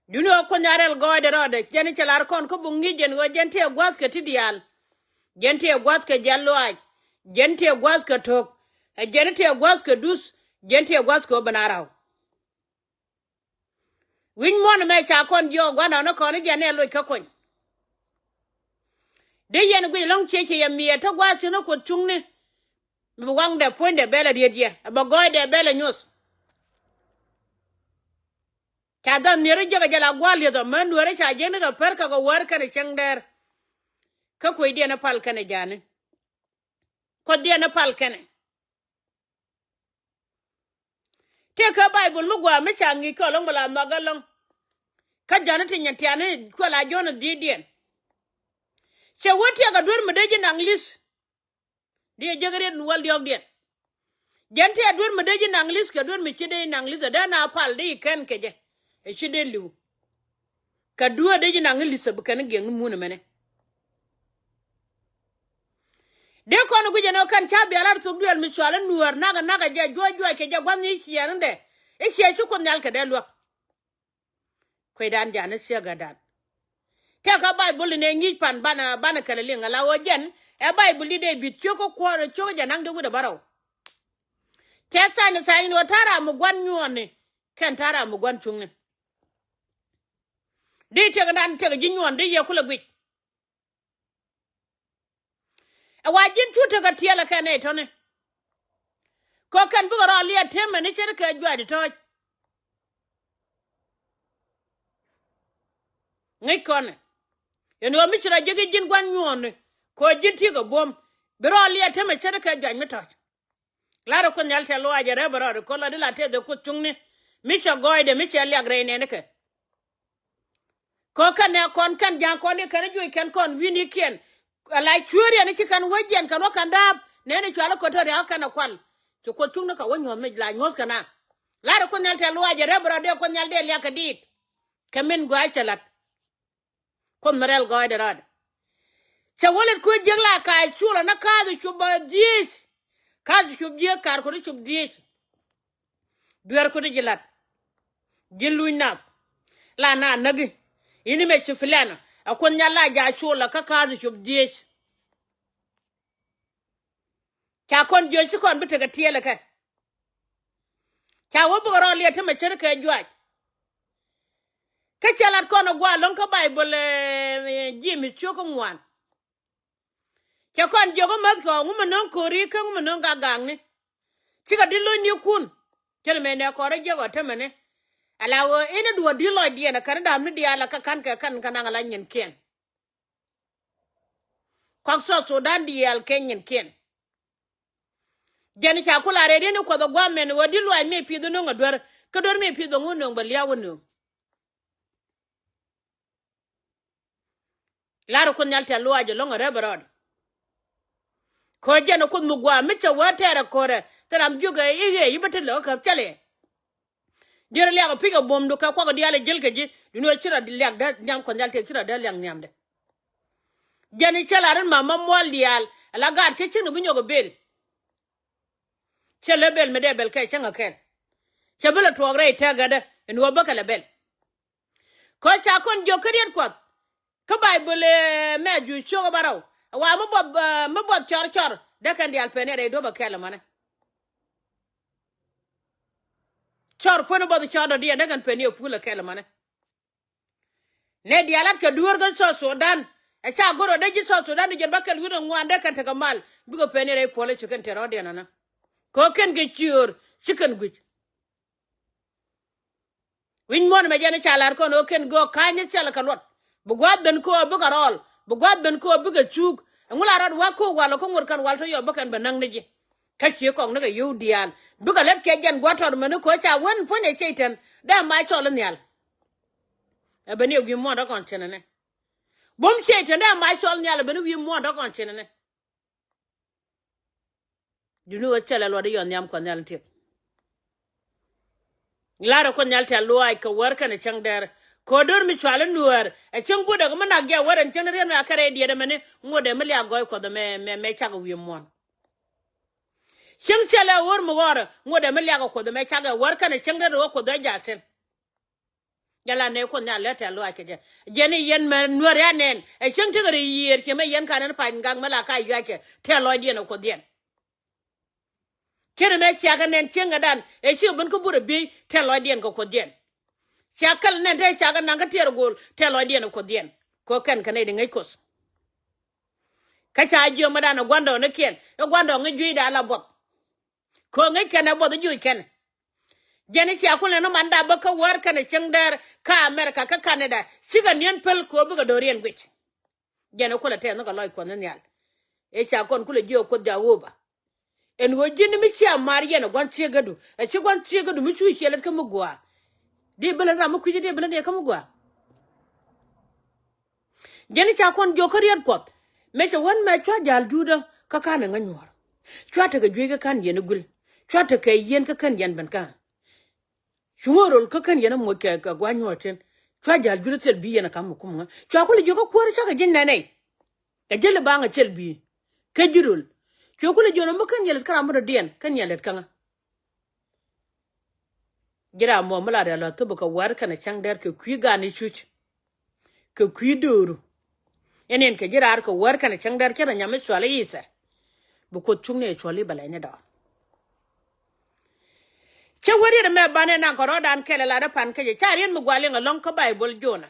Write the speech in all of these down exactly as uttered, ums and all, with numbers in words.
Duni ɣä Kuoth Nhial rɛl gɔɔydɛ rɔɔdɛ, jɛn cɛ lar kɔn kä buk ŋi̱i̱c jɛn ɣöö jɛn tëë gua̱a̱th kɛ ti diaal. Jɛn tëë gua̱a̱th kɛ jial luaac. Jɛn tëë gua̱a̱th kɛ to̱k. Ɛ jɛn tëë gua̱a̱th kɛ duth. Jɛn tëë gua̱a̱th kɛ ɣöö ben a raw. Wi̱c muɔ̱ɔ̱n ɛmɛ ca kɔn jiɔk gua̱ndɔɔŋnikɔn i̱ jɛn ɛ loc kä kony. Dee yɛn guic ɛlɔ̱ŋ ciec cɛ yɛ miɛɛt te gua̱a̱th thi̱n ɛ Kuoth cuŋni. Mi bi waŋdɛ puɔ̱nydɛ bɛl ɛ riet yɛ, ɛ bɛ gɔɔydɛ bɛl ɛ nyuɔ̱th. Ca dha̱a̱n nier jek a jɛ la gua̱a̱r lieth ɔ, män dueeri ca jiäkni kɛ pär kɛ kɛ wäär kɛnɛ cäŋ dɛɛr. Kä kuecdiɛn ɛ pal kɛnɛ ja̱a̱ni. Kuothdiɛn ɛ pal kɛnɛ. Tëë kä Baibol mi gua̱a̱ mi ca ŋi̱i̱c kä ɛlɔ̱ŋ mi la nhɔk ɛlɔ̱ŋ. Kä ja̱a̱ni ti nyin tiani kuɛ la Jɔ̱ɔ̱n ɛ dhiecdiɛn. Cɛ wä tiɛk a duer mi dee ji̱ naŋ li̱th. Diɛ jek riet ni wäl diɔ̱ɔ̱kdiɛn. Jɛn ti a duer mi dee ji̱ naŋ li̱th kɛ duer mi ci dee ji̱ naŋ li̱th ɛ dee na pal dee ji̱ kɛn kɛ jɛ. Ɛ ci dee li̱w. Kɛ duer dee ji̱ naŋ li̱th ɛ bi kɛn giɛŋ ni mun ɛmɛnɛ. Dee kɔn guic ɛn ɣöö kɛn ca bialar thok duëël mi cɔal i̱ nuäär nak ɛ nak ɛ jɛ juɔc juɔc kɛ jɛ gua̱th ni ciɛɛŋdɛ. I̱ ciɛ ci Kuoth Nhial kɛ dee luäk. Kuecdan ja̱a̱n i̱ thiäkädan. Tëë kä Baibol in ɛ ŋi̱i̱c pan banɛ banɛ kɛl liŋ ala ɣöö jɛn ɛ Baibol di dee bi̱t ciök kä kuäär ciök jɛ naŋ dee wi̱dɛ bärɔw. Cɛ tha̱a̱ny tha̱a̱ny ni ɣöö ta̱a̱ ram mi gua̱n nyuɔɔni kɛn ta̱a̱ ram mi gua̱n cuŋni. Di tiɛk nan tiɛk ji̱ nyuɔɔn di yɛ kulɛ guic. Ɛ wa ji̱n cu tekɛ tiɛɛl ɛ kɛn nɛy tɔ̱ni. Kɛ kɛn bikɛ rɔ liɛt temɛ ni ce̱tkɛ juac tɔ̱ɔ̱c. Ŋäc kɔnɛ. Ɛn ɣöö mi ci rɔ jiäk i̱ ji̱n gua̱n nyuɔɔni kɛ ɣöö ji̱n ti̱i̱ kɛ buɔ̱m. Bi rɔ liɛt temɛ ce̱tkɛ juac mi tɔ̱ɔ̱c. Lar ɛ Kuoth Nhial tɛ̈th lɔaac ɛ rɛp ɛ rɔɔdɛ kɛ ɣöö la di la tɛth ɛ Kuoth cuŋni. Mi cɛ gɔɔydɛ mi cɛ liak rɛy nɛɛnikɛ. Kɛ ɣöö kɛn nɛ kɔn kɛn ja̱a̱ŋ kɔn i̱ kɛn i̱ juɔc kɛn kɔn wi̱i̱nikiɛn. Ala cueeriɛn i̱ ci kɛn wä jiɛn kɛn wä kɛn da̱a̱p nɛɛni cual i̱ Equatoria kɛn ɛ kual. Ci Kuoth cuŋni kɛ wä nyuɔ̱th mi la nyuɔ̱th kɛn a. Lar ɛ Kuoth Nhial tɛ̈th lɔaac ɛ rɛp ɛ rɔɔdɛ Kuoth Nhial dee liak kɛ diit. Kɛ min gɔaa cɛ la̱t. Kuoth mi rɛl gɔɔydɛ rɔɔdɛ. Cɛ wä lät kuec jiäk la ka̱a̱c culɛ ni ka̱a̱c cup dhieec. Ka̱a̱c cup jiäk ka̱a̱r kut i̱ cup dhieec. Duer kut i̱ ji̱ la̱t. Ji̱n luny nath. La na näk i̱. I̱ ni mɛ ci pilanɔ. Ɛ Kuoth Nhial la ja̱ culɛ kä ka̱a̱c cup dhieec. Ca kɔn jiök ci kɔn bi tekɛ tiɛɛl ɛ kɛ. Ca wä bikɛ rɔ liɛt temɛ ce̱tkɛ juac. Kä cɛ lat kɔn ɛ gua̱a̱ lo̱ŋ kä Baibol ɛ Jim i̱ ciök kä ŋuan. Cɛ kɔn jiök ɛ mäth kɛ ɣöö ŋu mi no̱o̱ŋ ko̱ri kä ŋu mi no̱o̱ŋ gak gakni. Cikɛ di lo̱cnikun. Cɛn mëë nɛ kɔn rɔ jiök ɔ temɛ ni. Ala ɣöö in i̱ duɔ̱ɔ̱r di lɔcdiɛn ɛ kɛn i̱ da̱a̱pni diaal ɛ kä ka̱n kɛ kɛn kɛ naŋ ala nyinkiɛn. Kɔk South Sudan diaal kɛ nyinkiɛn. Jɛn ca kula rɛy ri̱n i̱ Kuɔth ɛ gua̱a̱m mɛn ɣöö di luaac mi pith i̱ no̱o̱ŋ ɛ duer kä duer mi pith ɛ ŋu no̱o̱ŋ bɛ liaw ɛ no̱o̱ŋ. Lar ɛ Kuoth Nhial tɛ̈th lɔaac ɛlɔ̱ŋ ɛ rɛp ɛ rɔɔdɛ. Kɛ ɣöö jɛn ɛ Kuoth mi gua̱a̱ mi cɛ wä tɛɛr ɛ ko̱rɛ thil ram jiök ɛ i̱ ɣëë i̱ bä ti lɛ ɣä käp cä lɛ. Dier liak ɛ pi̱c ɛ buɔ̱mdu kɛ kuak diaal ɛ jiël kɛ ji̱. Duundɛ ci rɔ liak dee nhiam Kuɔth Nhial tëë ci rɔ dee liak nhiamdɛ. Jɛn i̱ cä la rin ma ma muɔl diaal ala gaat kä cin kɛ bi nyɔk ɛ bel. Cɛ lɛ bel mi dee bel kɛ cäŋ ɛ kɛl. Cɛ bi lɛ tuɔɔk rɛy tɛ̈kädä ɛn ɣöö bä kɛ lɛ bel. Kä ca kɔn jiök kä riet Kuɔth. Kä Baibol ɛ Mɛthiu ciök ɛ bärɔw ɛ wa mi buɔth ɛ mi buɔth cɔr cɔr dee kɛn diaal pɛn i̱ rɛy duɔ̱p ɛ kɛl ɛmɔnɛ. Cɔr puɔ̱n i̱ buɔth cɔr dɔ̱diɛn dee kɛn pɛn i̱ ɛ pul ɛ kɛl ɛmɔnɛ. Nɛ diaal lat kɛ dueer kä South Sudan. Ɛ ca go̱r ɔ dee ji̱ South Sudan i̱ jɛn bä kɛl wi̱n ɛ ŋuan dee kɛn tekɛ mal bikɛ pɛn i̱ rɛy puɔl i̱ ci kɛn tɛr rɔ̱diɛn ɛnɛ. Kɛ ɣöö kɛn kɛ ciöör ci kɛn gui̱c. Wi̱c muɔ̱ɔ̱n ɛmɛ jɛn i̱ ca la̱r kɔn ɣöö kɛn göök ka̱ny ni thilɛ kɛ luɔt. Bi gua̱a̱th ben kä ɣöö bikɛ rɔɔl. Bi gua̱a̱th ben kä ɣöö bikɛ cuuk. Ɛŋu la rɔɔd wa̱k ko̱o̱k wal ɔ kä ŋot kɛn wal tɔ̱ yɔp bä kɛn bɛ näk ni ji̱. Kä cië kɔk ni kɛ yio̱w diaal bikɛ lät kɛ jɛn gua̱a̱th tɔt mɛni ko̱ ca wen puɔ̱nyɛ ciec tɛn. Dee mac cɔl i̱ nhial. Ɛ ben i̱ wi̱i̱ muɔ̱ɔ̱n rɔ kɔn cin ɛnɛ. Buɔ̱m ciec tɛn dee mac cɔl nhial ɛ ben i̱ wi̱i̱ muɔ̱ɔ̱n rɔ kɔn cin ɛnɛ. Duni ɣöö cɛ lɛ luɔt i̱ yɔn nhiam Kuɔth Nhial in tiek. Larɛ Kuoth Nhial tɛ̈th lɔaac kɛ wäär kɛnɛ cäŋ dɛɛr. Kɛ ɣöö do̱r mi cual i̱ nuäär ɛ cäŋ buɔ̱dɛ kɛ mi nak jɛ wäär ɛn cäŋ ni riet mi a kɛ rɛy diɛt ɛmɛni ŋotdɛ mi liak gɔɔy Kuɔth ɛmɛ mɛ mɛ cakɛ wi̱i̱ muɔ̱ɔ̱n. Cäŋ cɛ lɛ ɣöör mi ɣɔrɛ ŋotdɛ mi liak ɛ Kuoth ɛmɛ cakɛ wäär kɛnɛ cäŋ dɛɛr ɣöö Kuoth ɛ jaathin. Jɛ la nɛy Kuoth Nhial lät tɛ̈th lɔaac kɛ jɛ. Jɛn i̱ yɛn mɛ Nuääri anɛn, ɛ cieŋ tekɛ ri yiëër ciɛ mɛ yɛn ka̱n ɛn pa̱ny gaŋ mɛ la ka yuackɛ tɛ̈th lɔcdiɛn ɛ Kuothdiɛn. Ce̱t ɛmɛ cia kɛ nɛn cieŋädan ɛ cikɛ ben kä burɛ biey tɛ̈th lɔcdiɛn kɛ Kuothdiɛn. Cia kɛl nɛn te cia kɛ naŋ kä tiɛɛr ɛ go̱o̱l tɛ̈th lɔcdiɛn ɛ Kuothdiɛn. Kɛ ɣöö kɛn kɛ nɛy ti ŋäc Kuoth. Kä ca jiömädan ɛ gua̱ndɔɔŋnikiɛn, ɛ gua̱ndɔɔŋni juëcdan la buɔth. Kɛ ɣöö ŋäc kɛn ɛ buɔth ɛ juuc kɛn. Jɛn i̱ cia kulɛ ni man dap bä kä wäär kɛnɛ cieŋ däär kä America kä Canada, cikɛ ni̱en päl kɛ ɣöö bikɛ do̱riɛn guic. Jɛn i̱ kulɛ tɛth ni kɛ lɔc Kuɔth ni nhial. Ëë ca kɔn kulɛ jiök Kuoth Jehova. Ɛn ɣöö ji̱n ni mi cia mar yɛn ɛ gua̱n thiekädu, ɛ ci gua̱n thiekädu mi cu ciɛ lät kä mi gɔaa. Dee bä lät ram mi kui̱ci, dee bä lät ni kä mi gɔaa. Jɛn i̱ ca kɔn jiök kä riet Kuɔth. Mëë cɛ wän mɛ cua ja̱l juudä kä ka̱n ɛ ŋäc nyuɔ̱ɔ̱r. Cua tekɛ juëc kä ka̱n yɛn i̱ guil. Cua tekɛ yɛn kä kän yɛn ben ka̱n. Cu ŋo̱o̱r rol kä kän yɛn ɛ moc kɛ, kɛ gua̱c nyuɔ̱ɔ̱r cin. Cua ja̱l juudä thil bi̱i̱ yɛn ɛ ka̱m mi kum ŋä. Cua kulɛ jiök kä kuäär cakɛ ji̱n nɛnɛ. Kɛ jäl i̱ ba̱a̱ŋ ɛ thil bi̱i̱. Kɛ ji̱ rol. Cua kulɛ jiök nɔ mi kän yɛn lät kä ram mi dɔ̱diɛn, kän yɛn lät kä ŋä. Ji̱ ram mɔ mi la rial a thop kɛ wäär kɛnɛ cäŋ dɛr kɛ kui̱ gan i̱ cuc. Kɛ kui̱ dööru. Ɛn in kɛ ji̱ raar kɛ wäär kɛnɛ cäŋ dɛr cä rɛ nyam i̱ cual i̱ Ithɛr. Bi Kuoth cuŋni ɛ cual i̱ bɛ lɛny ni dɔɔr. Cä wä riet ɛmɛ banɛ naŋ kɛ rɔɔdan kɛl ɛ lat ɛ pan kä jɛ ca riet mi gua̱l liŋ ɛlɔ̱ŋ kä Baibol Jona.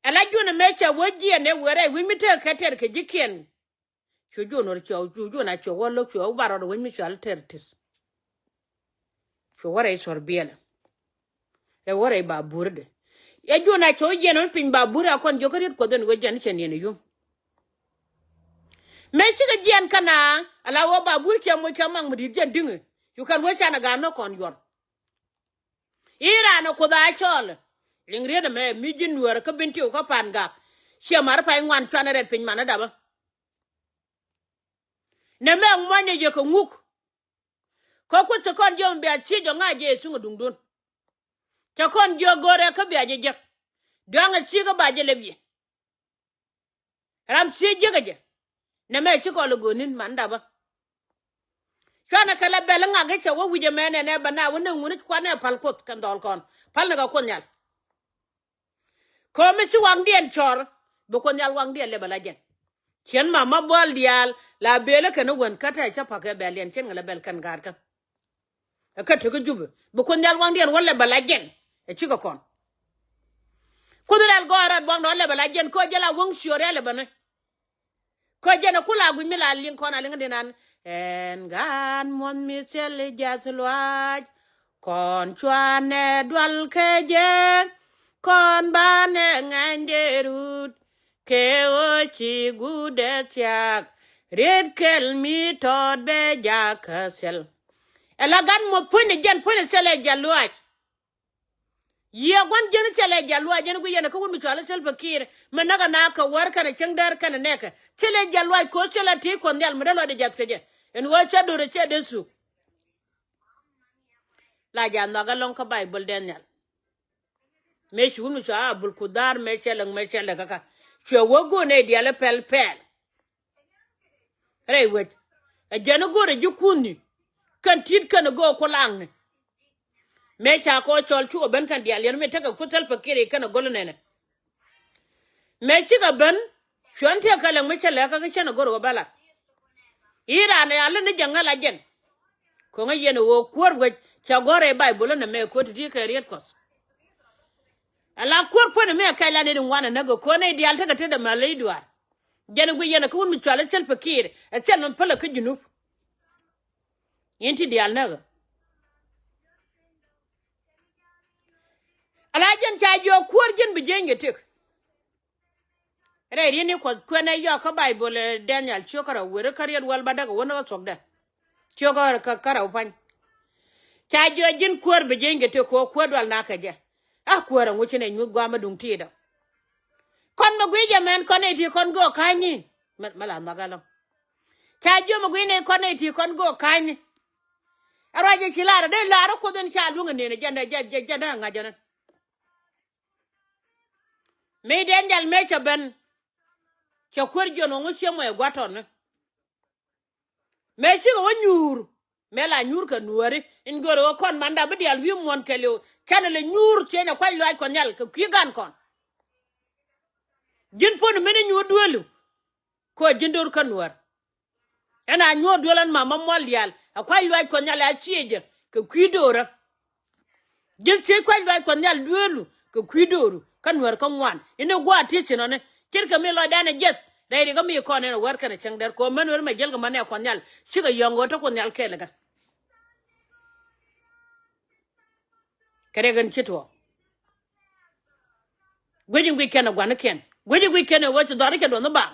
Ɛ la Jona mɛ cɛ wä jiɛn ɛ wëë rɛy wi̱c mi tekɛ kɛ tɛr kɛ ji̱kiɛn. Cu Jona cuɛ, cu Jona cuɛ wä lo̱k cuɛ wä bar rɔɔdɛ wec mi cual Tɛrtith. Cuɛ wä rɛy cuɔr biɛlɛ. Rɛy wä rɛy babur dɛ. Ɛ Jona cuɛ wä jiɛn wä piny babur a kɔn jiök kä riet Kuɔth ɛn wec jɛn cɛ niɛn ɛ yum. Mëë cikɛ jiɛn kä na ala wä babur cɛ moc kɛ maŋ mi di̱i̱t jɛn di̱ŋɛ. Cu kɛn wä canɛ gaat nɔ kɔn yuɔr. I̱ raan ɛ Kuoth a cɔɔl. Liŋ riet ɛmɛ mi ji̱ nuäärä kä bin tiw kä pa̱a̱n gak. Ciɛ ma̱r pay ŋuan cuanɛ rɛt piny manä dapä. Nɛ mɛ ŋuanyɛ yɛ kɛ ŋuk. Kä Kuoth cɛ kɔn jiök mi bia ci jɔk ŋa̱c jɛ yɛ cuŋ ɛ duŋdun. Cɛ kɔn jiök go̱rɛ kä bia jɛ jek. Duaŋɛ ci kä ba jɛ lep yɛ. Ram thiec jiäkä jɛ. Nɛ mɛ ci kɔl i̱ go̱o̱r ni̱n man dapä. Cuanɛ kɛ la bɛl i̱ ŋak i̱ cɛ wä wi̱c ɛmɛ nɛnɛ bɛ na wä ni ŋun i̱ kuanɛ pal Kuoth kɛn dhɔl kɔn. Pal ni kɛ Kuoth Nhial. Ko̱mi ci waŋdiɛn cɔr. Bi Kuoth Nhial waŋdiɛn lɛ bɛ la jɛn. Ciɛn mama bual diaal la bëël i̱ kɛn i̱ wän kä tɛ cä pa̱k kɛ bɛl yɛn ciɛn ŋɛ la bɛl kɛn ga̱a̱r kä. Ɛ kä tekä Jubɛ bi Kuoth Nhial waŋdiɛn wä lɛ bɛ la jɛn. Ɛ cikɛ kɔn. Kuoth Nhial gɔɔrɛ buaŋdɛ wä lɛ bɛ la jɛn kä jɛ la wäŋ ciöörial ɛ bɛ ni. Kä jɛn ɛ kula gui̱c mi la liŋ kɔn a liŋ dinan. Ɛn gaat muɔ̱th mi thil i̱ jath luaac. Kɔn cuanɛ dual kɛ jɛ. Kɔn banɛ ŋa̱cdɛ rut. Kɛ ɣöö ci guudɛ thiaak. Riet kɛl mi tɔɔt bɛ jakä thil. Ɛ la gat muɔth puɔ̱nydɛ jɛn puɔ̱nydɛ thilɛ jɛ luaac. Yiëë gua̱n jiɛn thilɛ jɛ luaac jɛn guic yɛn ɛ kä wut mi cɔal i̱ Salva Kiir. Mi näk ɛ na kɛ wäär kɛnɛ cieŋ däär kɛnɛ nɛɛkɛ. Thilɛ jɛ luaac ko̱ thilɛ ti̱i̱ Kuɔth Nhial mi dee luaac dee jiath kɛ jɛ. Ɛn ɣöö cä do̱r ɛ cɛ dee thuk. La jɛ a nhɔak ɛlɔ̱ŋ kä Baibol Daniel. Mëë ci wut mi cɔal Abul Kudar mëë cɛ lɛ, mëë cɛ lɛ kä kä. Cuɛ wä go̱o̱r nɛy diaal i̱ pɛl pɛl. Rɛy wec. Ɛ jɛn i̱ go̱o̱rɛ ji̱ kuuni. Kɛn ti̱t kɛn i̱ go̱o̱r ku laŋni. Mëë ca kɔ cɔl cukɛ ben kɛn diaal yɛn mi tekɛ ku Salva Kiir i̱ kɛn i̱ go̱l inɛnɛ. Mëë cikɛ ben cuɛn tiɛɛk kɛ lɛŋ mi cä lɛ̈k kä kä cɛn ɛ go̱r ɣöö bä lat. I̱ raan ɛ alä ni jɛ ŋäl a jɛn. Ko̱ŋä yɛn ɛ ɣöö kuäär wec ca gɔ̱r ɛ Baibol ɛn ɛmɛ ko̱ ti̱ti̱ kɛ riet Kuɔth. Ala kuäär puɔ̱n ɛmɛ kɛc la nɛy ti ŋuan ɛ näk ɛ ko̱n nɛy diaal tekɛ tetdɛ mal ley duaar. Jɛn ɛ guic yɛn ɛ kä wut mi cɔal i̱ Salva Kiir ɛ thil mi pälɛ kä Junub. Yɛn ti diaal näk ɛ. Ala jɛn ca jiök kuäär ji̱n bi jieny kɛ tëk. Rɛy riet ni Kuɔth kuɛn ɛ yɔk kä Baibol ɛ Daniel ciök kärɛw weri kä riet wäl bädäk ɛ wä ni kä thuɔ̱kdɛ. Ciök kä, kä, kärɛw pa̱ny. Ca jiök ji̱n kuäär bi jieny kɛ tëk kɛ ɣöö kuäär dual na kɛ jɛ. A kuäär ɛŋu ci nɛ nyuth gua̱a̱m ɛ duŋ ti̱i̱t ɔ. Kɔn mi guic jɛ mɛn kɔn nɛy ti kɔn göök ka̱ny ni. Mɛ, mɛ la nhɔk ɛlɔ̱ŋ. Ca jiök mi guic nɛy kɔn nɛy ti kɔn göök ka̱ny ni. Ɛ ruac jɛ ci lar ɛ dee lar ɛ Kuoth in ca luäŋ ɛ nën ɛ jɛn dee, jɛ, jɛ, jɛn dee ɛ ŋa̱c ɛn. Mëë Daniel mëë cɛ ben. Cɛ kuäär jiɔn ɣöö ŋu ciɛ mɔc ɛ gua̱t tɔ̱ni. Mëë cikɛ wä nyuur. Mëë la nyuur kɛ nuääri in görɛ ɣöö kɔn manda bi diaal wi̱i̱ muɔ̱ɔ̱n kɛɛliw. Canɛ lɛ nyuur ciënɛ kuac luaac Kuɔth Nhial kɛ kui̱ gan kɔn. Ji̱n puɔ̱n min i̱ nyuur dueelu. Kɛ ɣöö ji̱n do̱r kä nuäär. Ɛn a nyuɔ̱ɔ̱r duel ɛn mama mual diaal a kuac luaac Kuɔth Nhial a ciëcä kɛ kui̱ do̱rä. Ji̱n ciec kuac luaac Kuɔth Nhial dueelu kɛ kui̱ do̱ru kä nuäär kä ŋuan. Inɛ gua̱a̱ ti̱e̱ ci nɔni ce̱tkɛ mi lɔcdan ɛ jiɛth rɛy ri kä mi kɔn ɛn ɛ wär kɛn ɛ cäŋ dɛr kɛ ɣöö män wër mɛ jälkɛ mani ɛ Kuɔth Nhial cikɛ yɔ̱ŋ ɣöö te Kuoth Nhial kɛɛl ɛ kɛ. Kɛ rɛk ɛn ci tuɔɔk. Guic in guic kɛn ɛ gua̱nikiɛn. Guic in guic kɛn ɛ ɣöö ci dhɔrikiɛn duɔth ni baaŋ.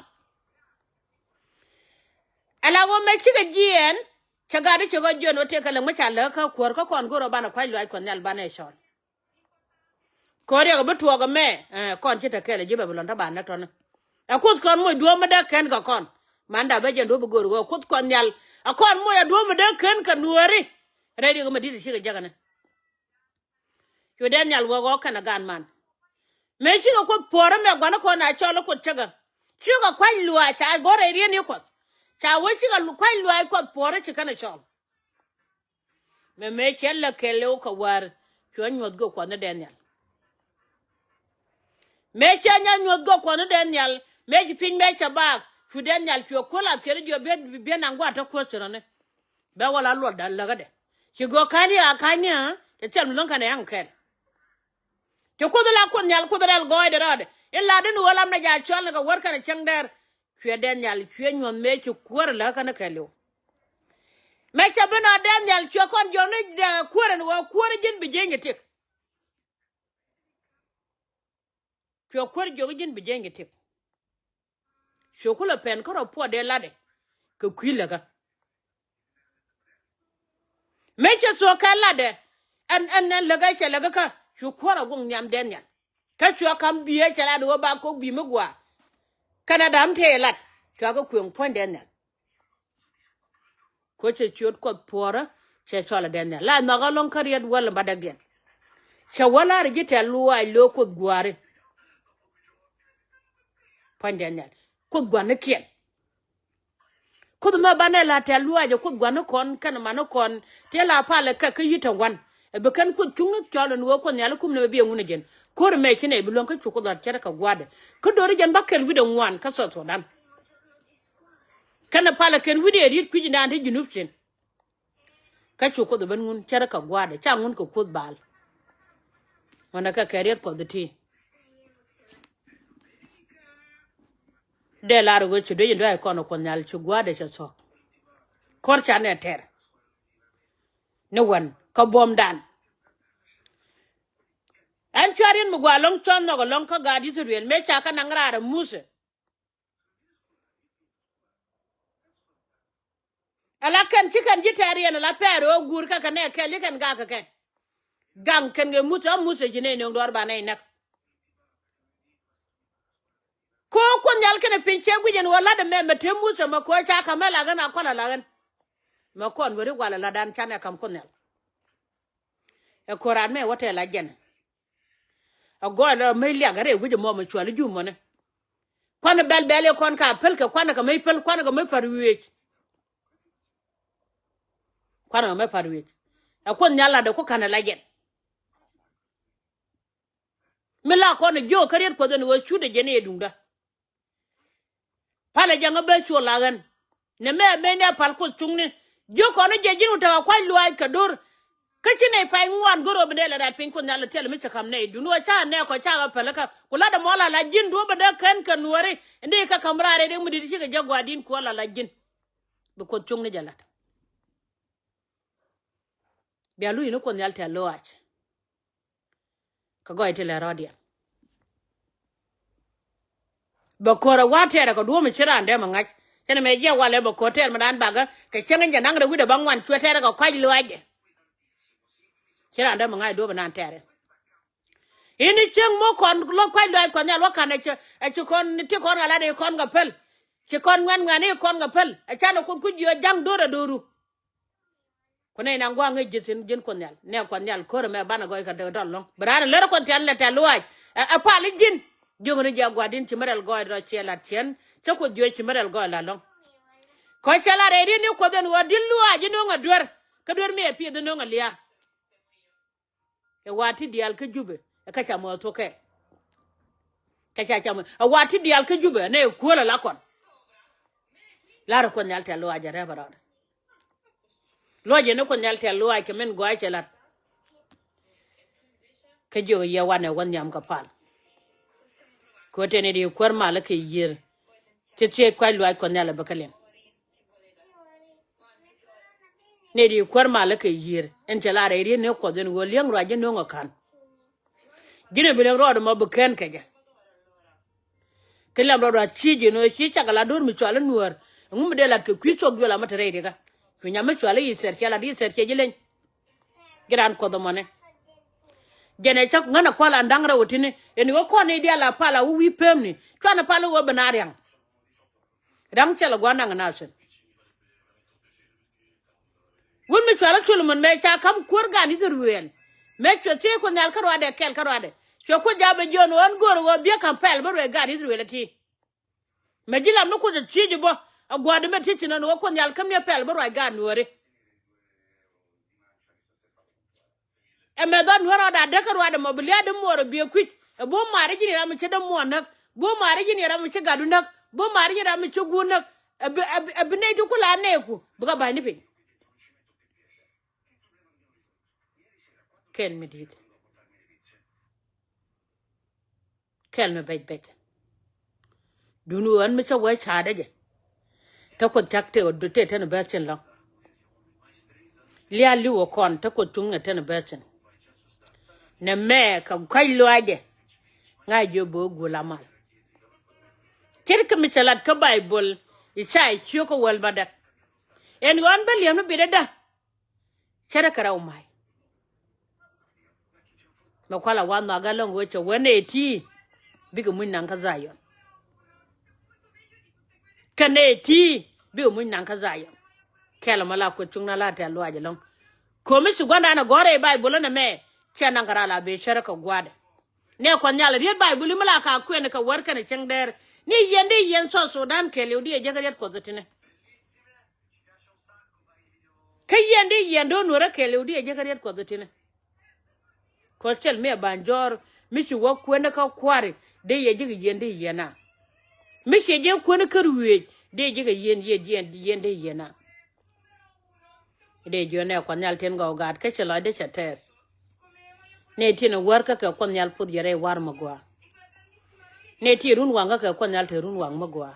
Ala ɣöö mɛ cikɛ jiɛɛn cɛ gat i̱ cɛ ɣöö jiɛɛn ɣöö tëëkɛ lɛ ŋuäc ca läk kä kuäär kä kɔn go̱o̱r ɣöö banɛ kua̱c luaac Kuɔth Nhial banɛ cɔl. Kɔn riɛk bi tuɔɔk ɛmɛ ɛ kɔn ci te kɛl ɛ ji̱ Babilɔn te banɛ tɔ̱ni. Ɛ Kuoth kɔn moc duɔ̱ɔ̱p mi dee kɛn kɛ kɔn. Manda bä jɛn duɔ̱ɔ̱p bi go̱o̱r ɣöö Kuoth Kuɔth Nhial ɛ kɔn moc ɛ duɔ̱ɔ̱p mi dee kɛn kɛ nuääri. Rɛy riɛk mi di̱t ɛ cikɛ jäkɛni. Cu Daniel wä ɣɔ̱ɔ̱k kɛnɛ gan man. Mëë cikɛ Kuoth puɔ̱ɔ̱rä mɛ gua̱n kɔn a cɔl i̱ Kuoth cäkä. Cikɛ kua̱c luaac ca go̱r rɛy riet ni Kuɔth. Ca wee cikɛ kua̱c luaac Kuɔth puɔ̱ɔ̱rä ci kɛnɛ cɔl. Mɛ mëë cɛ lɛ kɛɛliw kɛ wäär cuɛ nyuɔ̱th gök Kuɔth ni Daniel. Mëë cɛ nyɛ nyuɔ̱th gök Kuɔth ni Daniel mëë ci piny mëë cɛ baak cu Daniel cuɛ kuäär lath kɛn jiɔ biɛ biɛ naŋ gua̱a̱th te kuäär ci rɔ̱ni. Bɛ wä la luɔtda läkädɛ. Ci gɔ̱ ka̱nyni a ka̱nyni a cɛ thil mi lo̱ŋ kɛn ɛ ya̱ŋ kɛl. Ci Kuoth la Kuoth Nhial Kuoth rɛl gɔɔydɛ rɔɔdɛ in la dini ɣöö lam na ja cɔl ni kɛ wär kɛn cäŋ dɛr. Cuɛ Daniel cuɛ nyuɔ̱th mëë ci kuäär läkä kɛn kɛɛliw. Mɛ cɛ bi nɔ Daniel cuɛ kɔn jiɔkni dɛ kuäär ɛn ɣöö kuäär ji̱n bi jieny ɛ tik. Cuɛ kuäär jiɔk ji̱n bi jieny ɛ tik. Cuɛ kulɛ pɛn kä rɔ puɔt dee latdɛ kɛ kui̱ läkä. Mëë cɛ thuɔ̱k kɛ latdɛ ɛn ɛn ɛn läkä cɛ läkä kä cu kuäär a guɔ̱ŋ nhiam Daniel. Kä cuɛ ka̱m bi̱i̱ ɛ cɛ lat ɣöö ba kok bi̱i̱ mi gua̱a̱. Kɛnɛ da̱a̱m tëë lat cuɛ kɛ kuëŋ puɔ̱ny Daniel. Kä cɛ ciöt Kuɔth puɔ̱ɔ̱rä cɛ cɔl ɛ Daniel la nhɔk ɛlɔ̱ŋ kä riɛt wäl in bädäkdiɛn. Cɛ wäl la̱r ji̱ tɛ̈th luaac lo̱o̱ Kuoth gua̱a̱ri. Puɔ̱ny Daniel Kuoth gua̱nikiɛn. Kuoth mɛ banɛ la tɛ̈th luaac ɛ Kuoth gua̱nikɔn kɛnɛ manikɔn tëë la palɛ kɛ kä yi̱t te wan. Ɛ bi kɛn Kuoth cuŋni cɔl ɛn ɣöö Kuoth Nhial i̱ kum ni mɛ bi ɛŋun ɛ jɛn. Ko̱r ɛmɛ ci nɛy bi luäŋ kä cu Kuoth lat cärɛ kɛ gua̱a̱dɛ. Kä do̱ri jɛn bäkɛl wi̱cdɛ ŋuan kä South Sudan. Kɛnɛ palɛ kɛn wi̱cdɛ riet kui̱cdan te Junub thi̱n. Kä cu Kuoth ɛ ben ŋun cärɛ kɛ gua̱a̱dɛ ca ŋun kɛ Kuoth bal. Ŋuɔ̱nɛ kɛ kɛ riet Kuɔth iti. Dee lar ɣöö ci duec in dua̱c kɔn ɛ Kuoth Nhial ci gua̱a̱dɛ cɛ thuɔ̱k. Ko̱r ca nɛ tɛr. Ni wän kä buɔ̱mdan. Ɛn cua̱r in mi gua̱a̱ lɔ̱ŋ cɔn nhɔk ɛlɔ̱ŋ kä gaat Ithɛrɛl mëë ca kä naŋ raar ɛ Muthɛ. Ala kɛn ci kɛn ji̱ tɛɛr yɛn ala pɛɛr ɣöö guur kä kɛ nɛ kɛl i̱ kɛn gak kɛ kɛ. Gaŋ kɛn kɛ Muthɛ ɔ Muthɛ ci nɛy nööŋ dɔɔr ba nɛy näk. Ko̱ Kuoth Nhial kɛnɛ piny cɛ guic ɛn ɣöö la̱t ɛmɛ mɛ te Muthɛ mɛ ko̱ ca ka̱m ɛ la ɣän a kual ala ɣän. Mɛ kɔn weri gual ala dan canɛ ka̱m Kuoth Nhial. Ɛ ko̱ran mɛ wä tɛl a jɛn. A gɔɔy lɛ mäc liak a rɛy wi̱c ɛmɔ mɛ cuali jumɔni. Kuanɛ bɛl bɛl i̱ kɔn ka päl kɛ kuanɛ kɛ mäc päl kuanɛ kɛ mäc pa̱r wi̱i̱c. Kuanɛ kɛ mäc pa̱r wi̱i̱c. Ɛ Kuoth Nhial latdɛ ku ka̱nɛ la jɛn. Mi la kɔn ɛ jiök kä riet Kuɔth ɛn ɣöö cutdɛ jɛn i̱ ɛ duŋdä. Palɛ jɛ ŋä ben cuɔ la ɣän. Nɛ mɛ ben nɛ pal Kuoth cuŋni. Jiök kɔn jɛ ji̱n wä tekɛ kuac luaac kɛ do̱r. Kä ci nɛy pay ŋuan go̱r ɣöö bi nɛ lɛ rat piny Kuoth Nhial ɛ thil mi cɛ ka̱m nɛy dun wä ca nɛ kɔ ca ɣä päl kä ku lat ɛmɔ la la ji̱n duɔ̱p bɛ dee kɛn kɛ nuɔ̱ɔ̱ri. Ndi kä ka̱m raar ɛ rik mi di̱t cikɛ jɛ gua̱a̱r di̱n kuɔ la la ji̱n. Bi Kuoth cuŋni jɛ lat. Bia luc ni Kuoth Nhial tɛ̈th luaac. Kä gɔɔy ti lɛ rɔɔdiɛn. Bɛ ko̱r ɛ wa̱a̱ tɛɛrɛ kɛ duɔ̱ɔ̱p mi ci raan dee mi ŋa̱c. Cɛn ɛmɛ jiɛ walɛ bɛ ko̱r tɛɛr mi raan bakä kɛ cäŋ in jɛ naŋ rɛ wi̱cdɛ bä ŋuan cuɛ tɛɛrɛ kɛ kua̱c luaacdɛ. Ci raan dee mi ŋa̱c duɔ̱ɔ̱p in naan tɛɛrɛ. Ini cäŋ mo̱ kɔn lo̱k kua̱c luaac Kuɔth Nhial wä ka̱n ɛ ci kɔn ti kɔn ɣä lat i̱ kɔn kɛ päl. Ci kɔn ŋuɛ̈n ŋuɛ̈n i̱ kɔn kɛ päl ɛ canɛ Kuoth ku jiö ja̱ŋ do̱r ɛ do̱ru. Ku nɛy na gua̱a̱ŋ ŋäc ji̱ thi̱n ji̱n Kuoth Nhial nɛ Kuɔth Nhial ko̱r ɛmɛ banɛ gɔɔy kɛ dee dɔl lɔ̱ŋ bi raan ɛ lär Kuɔth Nhial nɛ tɛ̈th luaac. Ɛ pal i̱ ji̱n jiök ni jɛ gua̱a̱r di̱n ci mi rɛl gɔɔy rɔ ciɛ lat ciɛn cä Kuoth jiöc ci mi rɛl gɔɔy lat lɔ̱ŋ. Kɔ cɛ lat rɛy ri̱n ni Kuoth ɛn ɣöö di̱t luaac i̱ no̱o̱ŋ ɛ duer. Kä duer mi ɛ pieth no̱ŋ a lia̱a̱. Ɛ wa̱a̱ ti diaal kä Jubɛ ɛ kä ca mɔ thok kɛɛl. Kä ca ca mɔ ɛ wa̱a̱ ti diaal kä Jubɛ ɛ nɛ ɛ kuäl ɛ la kɔn. La̱rä Kuoth Nhial tɛ̈th lɔaac ɛ rɛp ɛ rɔɔdɛ. Luɔc yɛn ni Kuoth Nhial tɛ̈th lɔaac kɛ min gɔaa cɛ la̱t. Kä jiök yɛ wanɛ wä nhiam kɛ pal. Kɛ ɣöö tëë nɛy ti kuäär malä kɛ yiër. Ci thiec kua̱c luaac Kuɔth Nhial ɛ bä kä liŋ. Nɛy ti kuäär malä kɛ yiër ɛn cɛ la rɛy riet ni Kuɔth ɛn ɣöö li̱eŋ ruac ji̱ no̱o̱ŋ ɛ ka̱n. Ji̱n ɛ bi liŋ rɔɔdɛ mɔ bi kɛn kɛ jɛ. Kɛ liam rɔɔdɛ a ci ji̱ no̱o̱ŋ ci cak ala do̱r mi cual i̱ nuäär. Ɛŋu mi dee lat kɛ kui̱ thuɔ̱k duël amä te rɛy rikä. Cu nyam mi cual i̱ Yithɛr cɛ lat Yithɛr cɛ ji̱ leny. Ji̱ raan Kuɔth ɛmɔni. Jɛn ɛ cak ŋän ɛ kual an da̱ŋ rɛw ɛ ti̱ni ɛn ɣöö kɔn i̱ diaal a pal a wä wi̱i̱ pemni cuanɛ pal i̱ ɣöö bi na riaŋ. Da̱ŋ cɛl ɛ gua̱n da̱ŋ ɛ na thi̱n. Wut mi cual ɛ Solomon mëë ca ka̱m kuäär gan Ithɛrɛl mëë cuɛ thiec Kuoth Nhial kä ruaadɛ kɛl kä ruaadɛ cuɛ Kuoth ja̱a̱p ɛ jiön ɣän go̱o̱r ɣöö biɛ ka̱m pɛl bä ruɛc gan Ithɛrɛl ɛ ti. Mɛ ji̱ lam ni Kuoth ɛ thiec ɛ bä ɛ gua̱a̱r di mɛ thiec thi̱n ɣän ɣöö Kuoth Nhial käm ni ɛ pɛl bä ruac gan Nuääri. Ɛ mɛ dhɔn nuäär rɔɔdɛ a däk kä ruaadɛ mɔ bi lia̱a̱dɛ muɔɔr ɛ biɛ kui̱c ɛ bi wä maari ji̱n yɛ ram mi ci dämuɔɔr näk bi wä maari ji̱n yɛ ram mi ci gatdu näk bi wä maari ji̱n ram mi ci guur näk. Ɛ bi ɛ bi ɛ bi nɛy ti ku la nɛɛku bi kɛ ba̱ny ni piny. Kɛl mi di̱i̱t. Kɛl mi bɛc bɛc. Duŋni ɣän mi cä wee ca̱a̱dä jɛ. Te Kuoth cak tëë ɣä dut tëë ten bɛ̈th cin lɔ̱ŋ. Lia̱a̱ li̱w ɣä kɔn te Kuoth cuŋ nɛ ten bɛ̈th cin. Nɛ mɛ kɛ gua̱c luaacɛ. Ŋa̱c jiök bɛ ɣä guul amal. Ce̱tkɛ mi cɛ lat kä Bayböl i̱ ca i̱ ciök kä wäl bädäk. Ɛn ɣɔ̱n bä li̱em ni bitdädä. Cärä kɛ rɛw ma̱a̱c. Mɛ kual a wa̱a̱ nhɔakä lɔ̱ŋ ɣöö cɛ wä nɛy ti bikɛ muc naŋ kä Dhayɔn. Kɛ nɛy ti bikɛ muc naŋ kä Dhayɔn. Kɛl ɛmɔ la Kuoth cuŋ na la tɛ̈th luaac ɛlɔ̱ŋ. Ko̱mi ci gua̱ndan ɛ gɔ̱r rɛy Bayböl ɛn ɛmɛ cɛ naŋ kɛ ral a bëë cärä kɛ gua̱a̱dɛ. Nɛ Kuɔth Nhial riet Bayböl mi la ka kuɛn kɛ wär kɛnɛ cieŋ dɛɛr ni yɛn di yɛn South Sudan kɛɛliw di ɛ jek riet Kuɔth ɛ tinɛ. Kä yɛn di yɛn do̱n nuɔrä kɛɛliw di ɛ jek riet Kuɔth ɛ tinɛ. Kɔ cɛl mi ɛ ba̱ny jɔɔr mi ci wä kuɛn kä kua̱ri dee yɛ ji̱ kɛ yɛn di yɛn a. Mi ciɛ jɛ kuɛn kä ruëëc dee ji̱ kɛ yɛn yɛn yɛn yɛn di yɛn a. Dee jiön nɛ Kuɔth Nhial tin gɔw gaat kä ci lɔcdɛ cɛ tɛɛth. Nɛ tin wär kä kɛ Kuɔth Nhial puth yɛ rɛy war mi gɔaa. Nɛ ti run waŋ kä kɛ Kuɔth Nhial te run waŋ mi gɔaa.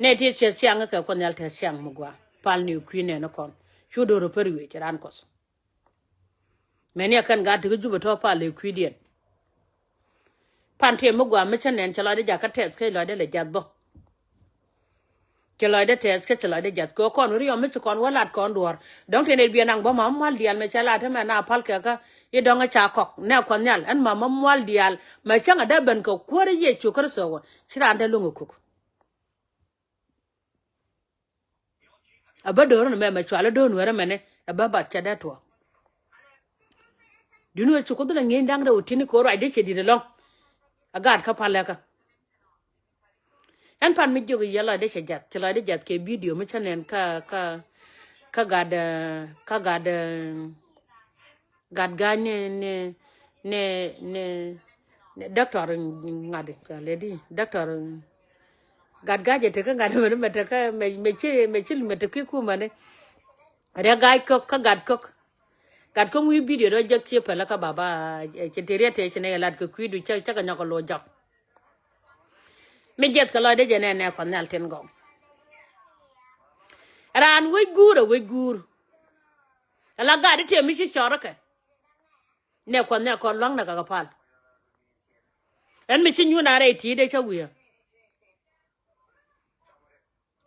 Nɛ ti cɛ ciaŋ kä kɛ Kuɔth Nhial te ciaŋ mi gɔaa. Pal ni kui̱ nɛn kɔn cu do̱r pär wi̱i̱ ci raan Kuɔth. Mɛni a kɛn gaat ti kä Jubɛ tɔ̱ pal i̱ kui̱diɛn. Pan tëë mi gua̱a̱ mi cä nɛn cɛ lɔcdɛ jakä tɛth kä lɔcdɛ lɛ jath bä. Cɛ lɔcdɛ tɛth kä cɛ lɔcdɛ jath kɛ kɔn riɔm mi ci kɔn wä lat kɔn duɔ̱ɔ̱r. Dɔ̱ŋ tëë nɛy biɛ naŋ bä ma mual diaal mɛ cɛ lat mɛ na pal kɛ kä i̱ dɔ̱ŋ ca kɔk nɛ Kuɔth Nhial ɛn ma ma mual diaal mɛ cäŋ a dee ben kɛ kuäär Yecu Kritho wä ci raan dee luŋ ɛ kuk. A bä do̱r ni mɛ mɛ cual a do̱r nuɛrɛ mɛnɛ a bä bat cɛ dee tuɔɔk. Duni wä ci Kuoth lɛ ŋi̱i̱n da̱ŋ rɛw ti̱n kɛ ruacdɛ cɛ di̱t ɛlɔ̱ŋ. A gaat kä palɛ kä. Ɛn pan mi jiök i̱ yɛ lɔcdɛ cɛ jath cɛ lɔcdɛ jath kɛ bidio mi cä nɛn kä kä kä gat kä gat gat ga̱a̱c ni ni ni ni ni dɔktɔr ŋa̱t ca lɛ di dɔktɔr gat ga̱a̱c jɛ tekä ŋa̱t mɛ ni mɛ tekä mɛ mɛ ci mɛ ci mɛ tekä kumɛ ni. Riɛ ga̱a̱c kök kä gat kök gat kök wi̱i̱ bidio dɔ jek ci pɛlä kä baba. Ci ti riɛ tëë ci nɛ yɛ lat kɛ kui̱du cä cä kɛ nyɔk kɛ lo̱c jɔk. Mi jiɛth kɛ lɔcdɛ jɛ nɛn nɛ Kuɔth Nhial tin gɔw. Raan wec guur ɛ wec guur. Ala gat i̱ tëë mi ci cɔr ikɛ. Nɛ Kuɔth Nhial kɔn lua̱ŋ nɛ kɛ kɛ pal. Ɛn mi ci nyuun a rɛy ti̱i̱t ɛ cä wi̱i̱.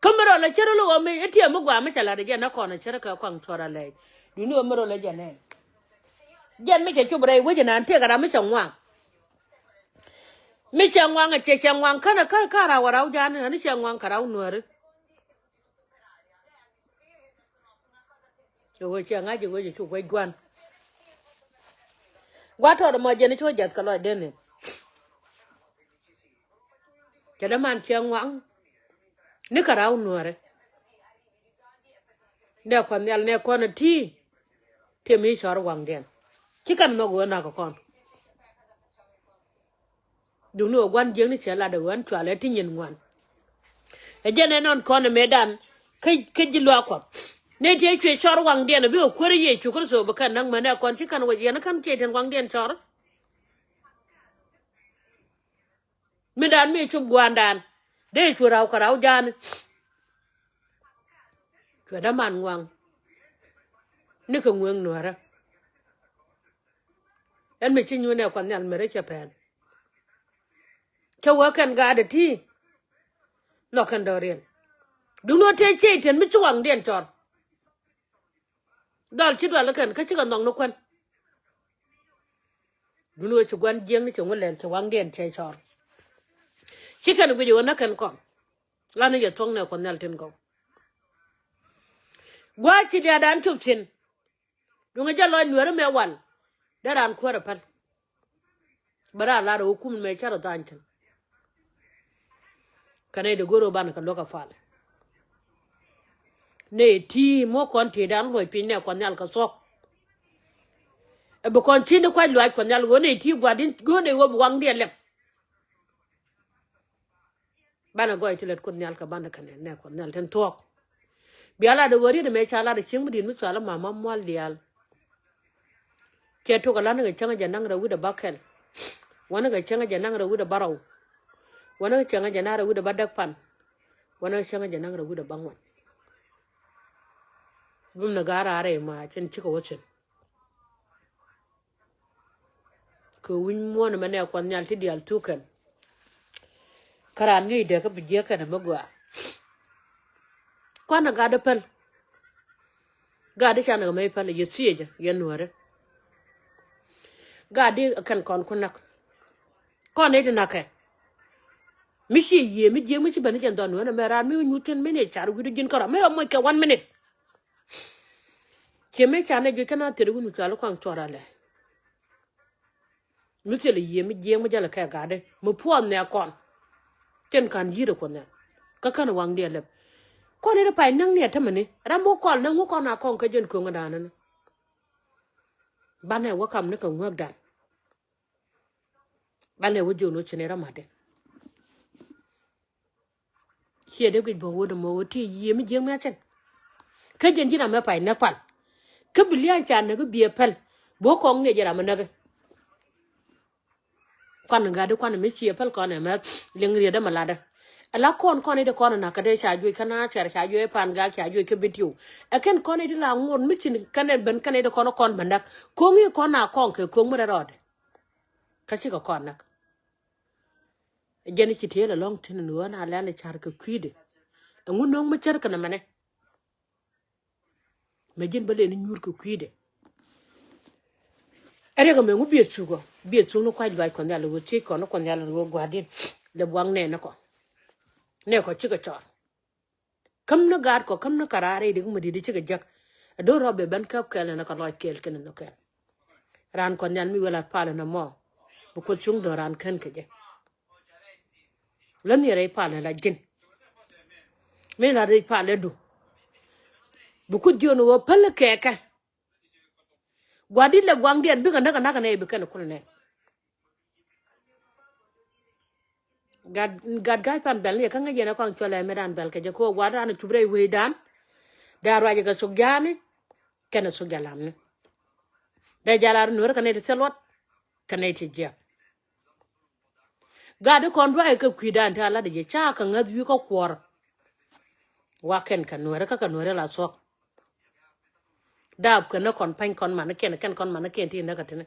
Kä mi rɔ lɛ cär lo̱k ɣä mi i̱ tiɛm mi gua̱a̱ mi cɛ la̱t ɛ jɛn nä kɔn ɛ cär kɛ kuaŋ cuɔr a lɛɛc. Duni ɣä mi rɔ lɛ jɛn nɛ. Jɛn mi cɛ cop rɛy wec inan tiɛk ɛ ram mi cɛ ŋuaŋ. Mi cɛ ŋuaŋ ɛ cɛ cɛ ŋuaŋ känɛ kä kä raw ɛ raw jan ɛ ni cɛ ŋuaŋ kɛ raw nuääri. Cɛ ɣöö cɛ ŋa̱c ɛ ɣöö cɛ cu guäc gua̱n. Gua̱ tɔɔt ɛmɔ jɛn i̱ cu jath kɛ lɔcdɛn ni. Cɛ dee man cɛ ŋuaŋ ni kɛ raw nuääri. Nɛ Kuɔth Nhial nɛ kɔn ɛ ti. Tiɛ mi cɔr waŋdiɛn. Ci kɛn nhɔk ɣöö nak kɔn. Duŋni ɣöö gua̱n jiäkni cɛ lat ɛ ɣöö ɛn cualɛ ti nyin ŋuan. Ɛ jɛn ɛ nɔn kɔn ɛ mëëdan kä, kä ji̱ luaak Kuɔth. Nɛ tiɛ cuɛ cɔr waŋdiɛn ɛ bi ɣä kuäär Yecu Kritho bi kɛn näk mänɛ kɔn ci kɛn wec yɛn kɛn ciɛ tin waŋdiɛn cɔr. Mi dan mi cup guandan dee cu raw kɛ raw jani. Cuɛ dä man ŋuaŋ ni kɛ ŋueŋ nuäärä. Ɛn mi ci nyuun ɛ Kuɔth Nhial mi rɛ cɛ pɛn. Cä wä kɛn gaat ɛ ti. Nhɔk kɛn dɔ̱riɛn. Duŋni ɣöö tëë ciey tën mi ci waŋdiɛn cɔr. Dhɔl ci dual kɛn kä cikɛ nhɔk ni kuän. Duŋni ɣöö ci gua̱n jiäkni cɛ ŋu lɛl cɛ waŋdiɛn cɛ cɔr. Ci kɛn guic ɣöö näk kɛn kɔn. Lan ni jɛ thuɔ̱k nɛ Kuɔth Nhial tin gɔw. Gua̱a̱c ci diaadan cop thi̱n. Duŋ ɛ jɛ lɔc nueeri mɛ wal. Dee raan kuäärä päl. Bɛ raan lar ɛ ɣöö kum mɛ cä rɔ dha̱a̱ny thi̱n. Kɛ nɛy dee go̱r ɣöö banɛ kɛ luäk ɛ pal. Nɛy ti muɔ̱k kɔn tëëdan luɔc piny nɛ Kuɔth Nhial kɛ thuɔ̱k. Ɛ bi kɔn ci ni kuac luaac Kuɔth Nhial ɣöö nɛy ti gua̱di̱n go̱o̱r nɛy ɣöö bi waŋdiɛn lɛp. Banɛ gɔɔy ti lät Kuoth Nhial kɛ banɛ kɛnɛ nɛ Kuoth Nhial tin thuɔ̱k. Bia lat ɛ ɣöö riet ɛmɛ ca lat ɛ cieŋ mi di̱i̱t mi cɔal ɛ mama mual diaal. Cɛ tok ɛ lat ni kɛ cäŋ jɛ naŋ rɛw wi̱cdɛ bäkɛl. Wä ni kɛ cäŋ jɛ naŋ rɛw wi̱cdɛ bärɔw. Wä ni kɛ cäŋ jɛ naŋ rɛw wi̱cdɛ bädäk pan. Wä ni kɛ cäŋ jɛ naŋ rɛw wi̱cdɛ bäŋuan. Bum ni ga̱a̱r raar rɛy mac in cikɛ wä thi̱n. Kɛ wi̱ny muɔ̱ɔ̱n ɛmɛ nɛ Kuɔth Nhial ti diaal thuk kɛn. Kä raan ŋi̱i̱c dee kä bi jiäk kɛn ɛmɛ gɔaa. Kuanɛ gatdä päl. Gatdä canɛ kɛ mec päl yɛ thiecä yɛ nuäärä. Gatdä kɛn kɔn ku näk. Kɔn i̱ ti näkɛ. Mi ci yiëë mi jiäk mi ci ben i̱ jɛn dhɔn nuäärä mɛ raan mi wä nyuth kɛn mi ni car wi̱cdä ji̱n kärɔa mi rɔ moc kɛ one minute. Ciɛ mëë ca nɛ juëc kä na thil wun mi cɔal i̱ kɔaŋ cuɔr alɛ. Mi thil i̱ yiëë mi jiɛɛŋ mi jäl kɛ gatdä mi puɔth nɛ kɔn. Tin ka̱n yi̱t ɛ Kuoth Nhial kä kän waŋdiɛn lɛp. Kɔn i̱ ri pay näk ni ɛ tämɛni ram bi kɔl näk ŋu kɔn a kɔŋ kä jɛn köŋädan ni. Banɛ wä kam ni kɛ ŋuäkdan. Banɛ wä jiön wä ci ni ram matdɛ. Ciɛ dee guic bä wä dämɔ wä ti yiëë mi jiäk mi a cɛn. Kä jɛn ji̱n amɛ pay näk pal. Kä bi lia̱a̱n ca näk i̱ biɛ päl. Bä kɔŋ ni jɛ ram mi näk i̱. Kuan gatdi kuan mi ciɛ päl kɔn ɛmɛ liŋ riet dämɛ latdä. Ala kɔn kɔn i̱ dee kɔn inak kä dee ca juëc kä na cɛr ca juëc pan gak ca juëc kä bi tiw. Ɛ kɛn kɔn i̱ dee la ŋot mi cin kɛn ɛ ben kɛn i̱ dee kɔn kɔn bä näk. Ko̱ŋ i̱ kɔn a kɔŋ kɛ ko̱ŋ mi rɛl rɔɔdɛ. Kä cikɛ kɔn näk. Jɛn ci tëël ɛlɔ̱ŋ tin ni ɣöö na lɛl i̱ ca̱r kɛ kui̱dɛ. Ɛŋu no̱o̱ŋ mi cär kɛ nɛmɛnɛ. Mɛ ji̱n bä lëë ni nyuur kɛ kui̱dɛ. Ɛ riɛk ɛmɛ ŋu biɛ thuk ɔ biɛ thuk ni kua̱c luaac Kuɔth Nhial ɣöö thiec kɔn ni Kuɔth Nhial ɣöö gua̱a̱r di̱n lɛ buaŋ nɛɛni kɔ. Nɛɛkɔ cikɛ cɔr. Käm ni gaatkɔ käm ni kɛ raar rɛy dee kä mi di̱t i̱ cikɛ jäk. Ɛ do̱r rɔɔp bɛ ben käp kɛɛl ni kɛ lɔc kɛɛl kɛn ni nhök kɛn. Raan Kuɔth Nhial mi wël a pal ni mɔ bi Kuoth cuŋ do̱r raan kän kɛ jɛ. Lä nhiɛr rɛy pal ni la ji̱n. Mi la rɛy pal ni du. Bi Kuoth jiön wä päl kɛɛkɛ. Gua̱di̱t lɛ gua̱ŋdiɛn bikɛ näk kɛ na̱k kɛ nɛy bi kɛn kulɛ nɛn. Gat gat ga̱a̱c pan bɛl ni jɛ kä ŋäc yɛn ɛ kɔaŋ cuɔlɛ mi dan bɛl kɛ jɛ kɛ ɣöö gua̱a̱r dan cup rɛy wecdan. Dee a ruacɛ kɛ thok ja̱a̱ni kɛnɛ thok jalamni. Dee jal a ri nueeri kɛ nɛy ti thil luɔt kɛ nɛy ti jiɛk. Gat di kɔn dua̱a̱c kɛ kui̱dan ti a lat jɛ ca kɛ ŋäth wi̱i̱ kä kuɔr. Wa kɛn kɛ nueeri kä kɛ nueeri la thuɔ̱k. Daap kɛn ni kɔn pa̱ny kɔn man ni kɛn kɛn kɔn man ni kɛn ti näk kɛ tini.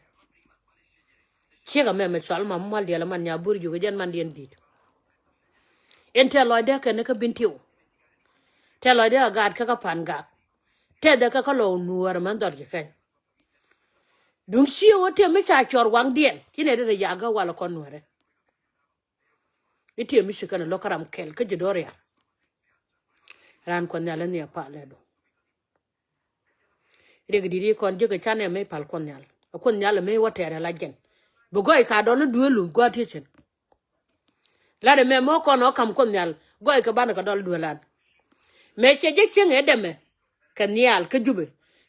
Ciek amɛ mɛ cual ma mual diɛl man nya bur juk jɛn man diɛn di̱i̱t. In tɛ lɔcdɛ kɛn ni kä bin tiw. Tɛ lɔcdɛ a gaat kä kä pan gak. Tɛ dhɛ kä kä lɔ nuɔɔr mɛn dhɔr ji̱ kɛn. Duŋ cië wä tëë mi ca cɔr waŋdiɛn ci nɛ ri ri yakä wal kɔn nuɔɔrɛ. I̱ tëë mi ci kɛn lo̱k kä ram kɛl kä ji̱ do̱r rial. Raan Kuɔth Nhial ni a pal lɛ du. Riɛk di̱t i̱ kɔn jiäk ɛ canɛ mec pal Kuɔth Nhial. Ɛ Kuoth Nhial ɛ mec wä tɛɛr ɛ la jɛn. Bi gɔy ka dɔl ni duëë lum gua̱a̱th tiecin. Lat ɛmɛ mɔ kɔn ɔ ka̱m Kuoth Nhial gɔy kɛ banɛ kɛ dɔl duëë lan. Mɛ cɛ jɛ cieŋ ɛ dɛmɛ. kɛ nhial kä Jubɛ.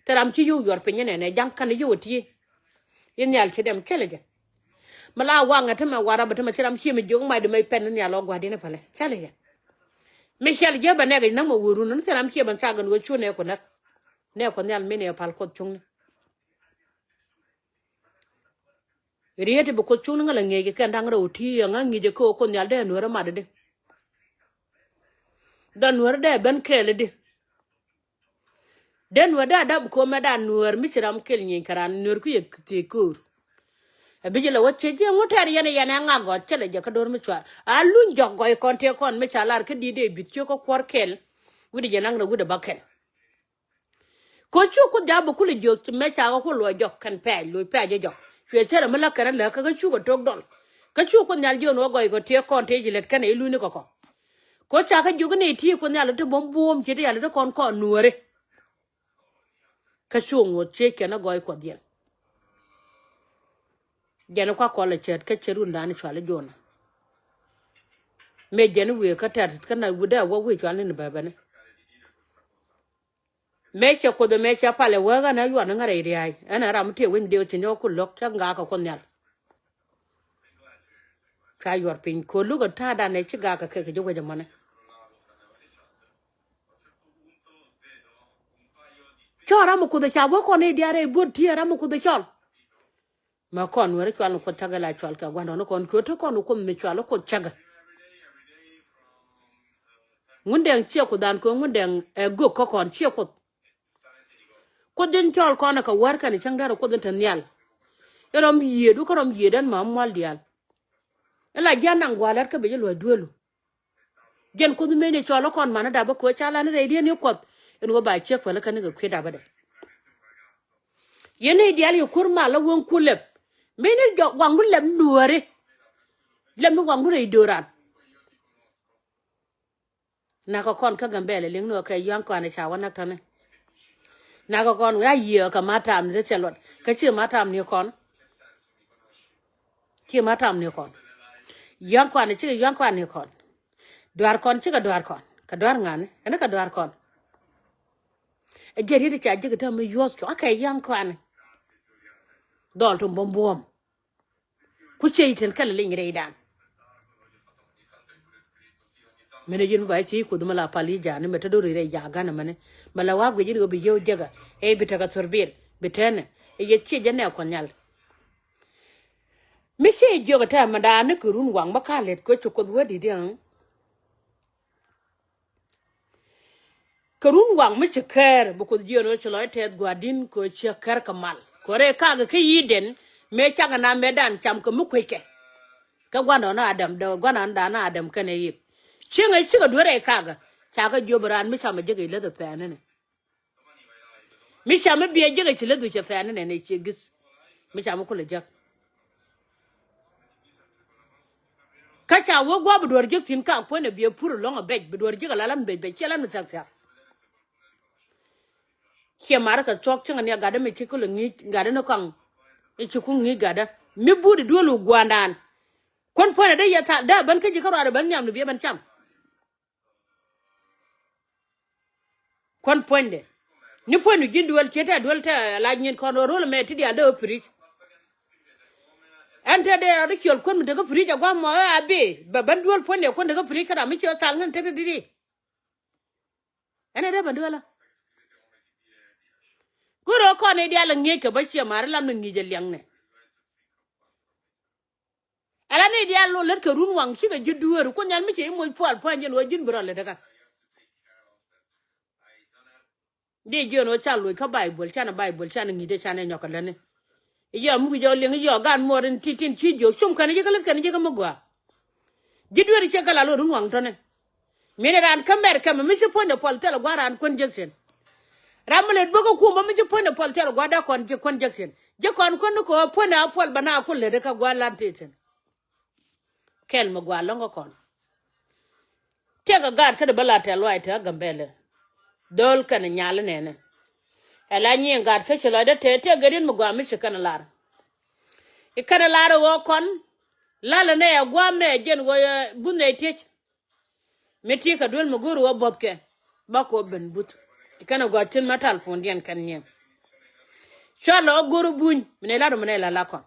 Te ram ci yio̱w yuɔr piny inɛnɛ ja̱ŋ kɛn yio̱w ɛ ti. I̱ nhial ci dɛm cälɛ jɛ. Mi la waŋɛ te mɛ warabä te mɛ ci ram ci mi jiök mac di mɛ pɛn i̱ nhial ɔ gua̱di̱n i̱ pälɛ cälɛ jɛ. Mi cɛl jiɛ bɛ nɛk i̱ näk mɛ wurun ni thil ram ci bɛ cak in ɣöö cu nɛɛku näk. Nɛɛku nhial mi ni ɛ pal Kuoth cuŋni. Riet i̱ bi Kuoth cuŋni ŋäl a ŋi̱eec kɛ kɛn da̱ŋ rɛw ti ɛ ŋa ŋi̱i̱c ɛ kä ɣöö Kuoth nhial dee nuäär ɛ mat i̱di. Dhan nuäär dee ben kɛɛl i̱di. Den wä da dap ko mɛ da nuäär mi ci ram kel nyin kɛ ran nuäär ku yɛ thie ko̱o̱r. Ɛ bi jɛ lɛ wä ciɛ jiɛ ŋut tɛr yɛn yɛn ɛ ŋa gɔt cɛ lɛ jɛ kä do̱r mi cuar a luny jɔk gɔy kɔn tëë kɔn mi ca lar kä di̱t dee bi̱th ciö kä kuɔr kɛl. Wi̱dɛ jɛ naŋ rɛ wi̱dɛ ba kɛl. Ko cu Kuoth ja̱ bi kulɛ jiök mɛ ca kä ku luɔc jɔk kɛn pɛɛc luɔc pɛɛc jɛ jɔk. Cuɛ cɛ rɛ mi la kɛn lɛ kä kä cu kɛ tok dɔl. Kä cu Kuoth nhial jiön wä gɔy kɔ tëë kɔn tëë ci lɛt kɛn ɛ i̱ luny ni kɔ kɔ. Ko ca kä jiök ni ti Kuoth nhial ti buɔ̱m buɔ̱m ci ti yal ti kɔn kɔn nuääri. Kä cuŋ wä ciec kɛn a gɔɔy Kuɔth yɛn. Jɛn kua kɔl a cɛɛt kä cɛ rundan cual i̱ Jona. Mëë jɛn wëë kä tɛ̈r kä na wudɛ a wä wëë cual ni ni bɛbɛni. Mëë cɛ Kuoth mëë cɛ pal ɛ wääk ɛn a yuan ni ŋa̱r ɛ ria̱a̱c ɛn a ram mi tëë wec mi dee wä ci nyɔk ku lo̱k cä ŋa̱a̱k kɛ Kuoth nhial. Ca yuɔr piny ko̱ luk ɛ ta̱a̱dan ɛ ci gaak kɛ kɛ kɛ ji̱ wec ɛmɔnɛ. Cɔl ram mi Kuoth ɛ ca wä kɔn i̱ diaar ɛ buɔ̱t ti ɛ ram mi Kuoth ɛ cɔl. Mɛ kɔn weri cual ni Kuoth cägɛ la cual kɛ gua̱ndɔɔŋni kɔn cuɛ ti kɔn Kuoth mi cual Kuoth cägɛ. Ŋundɛŋ ciɛ Kuoth an kɛ ŋundɛŋ ɛ gök kä kɔn ciɛ Kuoth. Kuoth in cɔl kɔn kɛ wär kɛn cäŋ dɛr Kuoth in te nhial. I̱ rɔm yiëëdu kä rɔm yiëëdɛn ma mual diaal. I̱ la ji̱ anaŋ gua̱a̱lät kä bi ji̱ luɔ̱c duelu. Jɛn Kuoth meni cɔl kɔn man dap bä koc ca lan rɛy diɛn i̱ Kuɔth. In ɣöö ba ciek päl kä ni kɛ kui̱ dap bä dɛ. Yɛn i̱ diaal yɛ kuäär mal la weŋ ku lɛp. Meni jɔk waŋdu lɛp nuääri. Lɛp ni waŋdu rɛy dööran. Nakä kɔn kä Gambɛlɛ liŋ ni ɣä kɛ yɔ̱a̱ŋ kɔanɛ ca wä näk tɔ̱ni. Nakä kɔn wä a yiëë kɛ ma taam ni te cɛ luɔt kä ci ma taam ni kɔn. Ci ma taam ni kɔn. Yɔ̱a̱ŋ kɔanɛ cikɛ yɔ̱a̱ŋ kɔanɛ kɔn. Duaar kɔn cikɛ duaar kɔn kɛ duaar ŋa̱ni ɛn kɛ duaar kɔn. Ɛ jiɛt yet ca ji̱ kɛ täämɛ yuɔ̱th cɔ akɛ yɔ̱a̱ŋ kɔanɛ. Dhɔl ti buɔ̱m buɔ̱m. Ku ciey tin kɛl liny rɛydan. Mɛnɛ yin ba ci Kuoth mi la pal yi jani mɛ te dori rɛy jagan mɛnɛ mɛ la wa guic in ɣöö bi yio̱w jɛgɛ ɛ bi tekɛ thor bil bi tɛnɛ ɛ yɛ ciec jɛ nɛ kuɔth nyal. Mi ciey jiök ɛ tɛmɛ daani kɛ run waŋ bä ka lɛt kɛ ci Kuoth wä di̱t yɛ. Kɛ run waŋ mi ci kɛɛr bi Kuoth jiɛn ɣöö ci lɔc tɛth gua̱di̱n kɛ ɣöö ciɛ kɛr kɛ mal kɛ rɛy kakɛ kä yi̱i̱dɛn mëë cakɛ na mëëdan cam kɛ mi kueckɛ. Kä gua̱ndɔɔŋni Adam dee gua̱ndɔɔŋdan Adam kɛnɛ Ip. Cieŋɛ cikɛ duer rɛy kakɛ ca kɛ jiöp raan mi camɛ jek i̱ läth ɛ pɛɛnini. Mi ca mi biɛ jek i̱ ci läth wi̱c ɛ pɛɛnini nɛ ciɛ gi̱th. Mi ca mi kulɛ jek. Kä ca wee gua̱a̱p bi duɔ̱ɔ̱r jiäk thi̱n ka puɔ̱nydɛ biɛ pur ɛlɔ̱ŋ ɛ bɛc bi duɔ̱ɔ̱r jiäk ala lam bɛc bɛc ciɛ lam ni thia̱k thia̱k. Ciɛ ma̱ri kɛ thuɔ̱k cieŋɛ ni a gatdä mi ci kulɛ ŋi̱i̱c gatdä ni kɔaŋ. I̱ ci ku ŋi̱i̱c gatdä mi buut i̱ duel wä gua̱a̱ndan. Kuän puɔ̱nydɛ dee yɛ thaal dee a ben kä ji̱ kä ruaadɛ ben nhiam ni biɛ ben cam. Kuän puɔ̱nydɛ ni puɔ̱nydu ji̱n duel ciet tɛ duel tɛ la nyin kɔn ɣöö ro̱l ɛmɛ ti diaal dee ɣöö piric. Ɛn tɛ dee rɔɔd i̱ ciöl kuän mi tekä piric a gua̱a̱m mɔ ɣöö a bi bɛ ben duel puɔ̱nydɛ kuän tekä piric kä ram mi ciöl thal ŋän tek ti di̱t i̱. Ɛn ɛ dee ben duel ɛ go̱r ɣöö kɔn i̱ diaal ɛ ŋi̱eec kɛ bä ciɛ ma̱ri lam ni ŋi̱i̱c ɛ liɛŋnɛ. Ala ni diaal lo lät kɛ run waŋ cikɛ ji̱ dueeri Kuoth Nhial mi ci i̱ moc pual pua̱ny jɛn ɣöö ji̱n bi rɔ lät kä. Di jiön ɣöö ca loc kä Baibol canɛ Baibol canɛ ŋi̱i̱cä canɛ nyɔk kɛ lätni. I̱ yɔɔ mi wi̱c ɣä liŋ i̱ yɔɔ gaat muɔɔr in ti̱ti̱n ci jiök cum kɛn ji̱ kä lät kɛn ji̱ kä mi gɔaa. Ji̱ dueeri ciɛ kɛ la lo run waŋ tɔ̱nɛ. Min raan kä mɛr kɛmɛ mi ci puɔ̱nydɛ puɔl thilɛ gua̱a̱r raan kuän jek thi̱n. Ram mi lät bäkä kum bä mi ci puɔ̱nydɛ puɔl thilɛ gua̱a̱r dee kɔn ci kuän jek thi̱n ji̱ kɔn kuän ni kɛ ɣöö puɔ̱nydɛ a puɔl bä na ku lät kä gua̱a̱r lan tëë thi̱n. Kɛl mi gua̱a̱r lɔ̱ŋ kä kɔn. Tiɛk ɛ gaat kä di bä la tɛ̈th luaac te ɣä Gambɛlɛ. Dho̱l kɛn nyal inɛnɛ. Ɛ la nyiëë gaat kä ci lɔcdä tëë tiɛk gɛ riet mi gua̱a̱r mi ci kɛn lar. I̱ kɛn lar ɛ ɣöö kɔn lal inɛ ɛ gua̱a̱r mɛ jɛn ɣöö buth nɛ tiec. Mi ti̱i̱ kɛ duel mi go̱o̱r ɣöö buɔ̱thkɛ ba kɛ ɣöö ben buth. Kɛn a gɔaa cin mɛ talpon diɛn kɛn nyiɛn. Cua lɔ go̱r buny mi nɛ lat mi nɛ la la kɔn.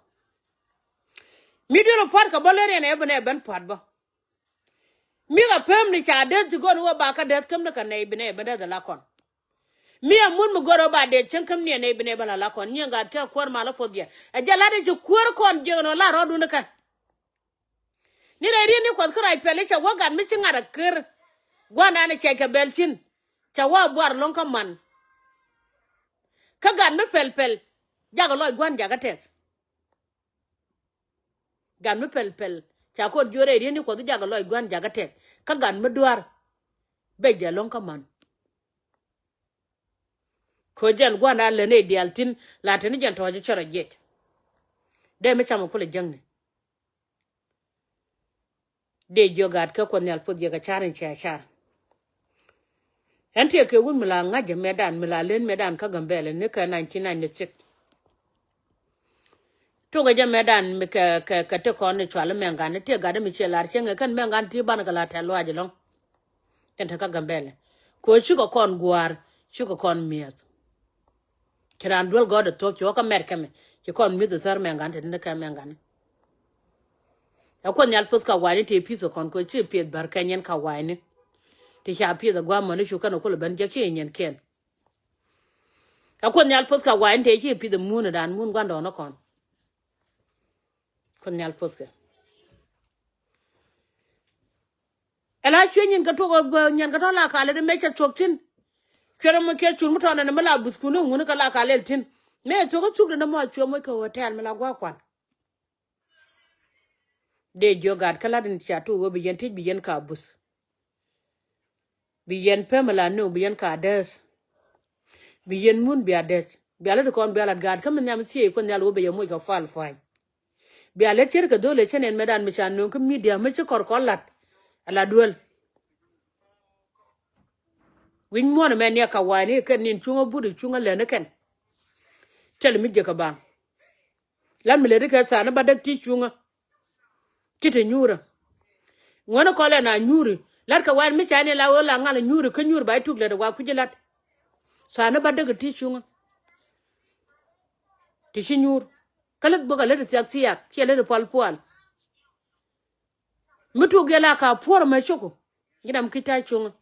Mi duel pua̱t kɛ bä leriɛn ɛ bi nɛ ben pua̱t bä. Mi kɛ pem ni ca det ti gɔn wä ba kä det käm ni kɛ nɛy bi nɛ ben det la kɔn. Mi a mun mi gɔr wä ba det cäŋ käm ni ɛ nɛy bi nɛ ben la la kɔn. Nyiɛn gat kɛ kuäär mal a puɔth yɛ ɛ jɛ lat i̱ ci kuäär kɔn jiɛk ni wä la rɔɔdun kɛ. Ni rɛy riet ni kuɔth kä ruac pɛl i̱ ca wä gat mi ci ŋa̱t a ker. Gua̱ndan i̱ cɛc kɛ bɛl cin ca wä a buar lo̱ŋ kä man. Kä gat mi pɛl pɛl jakɛ lɔc gua̱n jakä tɛth. Gat mi pɛl pɛl ca kɔn jiöt rɛy riet ni kuɔth i̱ jakɛ lɔc gua̱n jakä tɛth. Kä gat mi dua̱r bɛ jɛ lo̱ŋ kä man. Kö jɛn gua̱ndan lät nɛy diaal thi̱n la te ni jɛn tɔ̱ɔ̱c cä rɔ jiɛc. Dee mi camɛ kulɛ jäŋni. Dee jiök gat kä kuɔth nhial puɔth yɛ kɛ car in cia car. Ɛn tiɛ kɛ wun mi la ŋa̱c jɛ mɛtdan mi la len mɛtdan kä Gambɛlɛ ni kɛ nineteen ninety-six. Tokɛ jɛ mɛtdan mi kɛ kɛ kɛ ti kɔn ni cual mɛŋgan ni tiɛ gat mi ciɛ lar cieŋ kɛn mɛŋgan ti ban kɛ la tɛ̈th luaac ɛlɔ̱ŋ. Ɛn te kä Gambɛlɛ kɛ ɣöö cikɛ kɔn gua̱a̱r cikɛ kɔn mi̱eth. Ci raan duel gɔ̱a̱r dee thuɔ̱k ci ɣɔ̱k kä mɛr kɛmɛ ci kɔn mi̱eth thär mɛŋgan te ni kɛ mɛŋgan. Ɛ kuoth nhial puɔth ka wa̱a̱ni te pi̱th kɛ kɔn kɛ ci piɛth bär kɛ nyin ka wa̱a̱ni. Ti ca piɛth ɛ gua̱a̱r mäni cu kɛn ɛ kulɛ ben jek ci nyin kiɛn. Ɛ kuoth nhial puɔth ka wa̱a̱ni te ci piɛth ɛ mun ɛ daan mun gua̱ndɔɔŋni kɔn. Kuoth nhial puɔth kɛ. Ɛ la cuɛ nyin kɛ tuɔk ɛ bä nyin kɛ tɔ̱ la kalɛ di mɛ cɛ tuɔk tin. Cuɛ rɛ mɔ kiɛ cun mi tɔ̱ nɛ ni mi la buth kun ni ŋun kɛ la kalɛ tin. Mɛ tuɔk ɛ thuk di ni mɔ cuɛ mɔ kɛ hotel mi la gua̱a̱ kuan. Dee jiök gat kä lat in cia tuɔk ɛ bi yɛn tic bi yɛn ka buth. Bi yɛn pem mi la ni bi yɛn ka deth. Bi yɛn mun bia deth bia lät kɔn bia lat gat kä mi nhiam thiee kuoth nhial wä bi yɛ moc kɛ fal pua̱ny. Bia lät cär kɛ dho̱l ɛ cä nɛn mɛtdan mi ca nööŋ kä midia mi ci kɔr kɔn lat. Ala duel. Wi̱ny muɔ̱ɔ̱n ɛmɛ niɛ ka wa̱a̱ni kɛn nin cuŋä but cuŋä lɛn ɛ kɛn. Cäl mi jiäkä baŋ. Lat mi lät ikɛ tha̱a̱n i̱ ba däk ti cuŋä. Ci te nyuurä. Ŋuäni kɔlɛ na nyuuri lat kɛ wa̱a̱ni mi ca ni la ɣöö la ŋal nyuuri kä nyuuri ba i̱ tuk lät ɛ wa kui̱ci lat. Tha̱a̱n i̱ ba däk ti cuŋä. Ti ci nyuur. Kä lät bäkɛ lät ithiak thiaak ciɛ lät ipual pual. Mi tuk yɛ la ka puɔr mɛ cuk. Ji̱n am ki̱ ta̱a̱ cuŋä.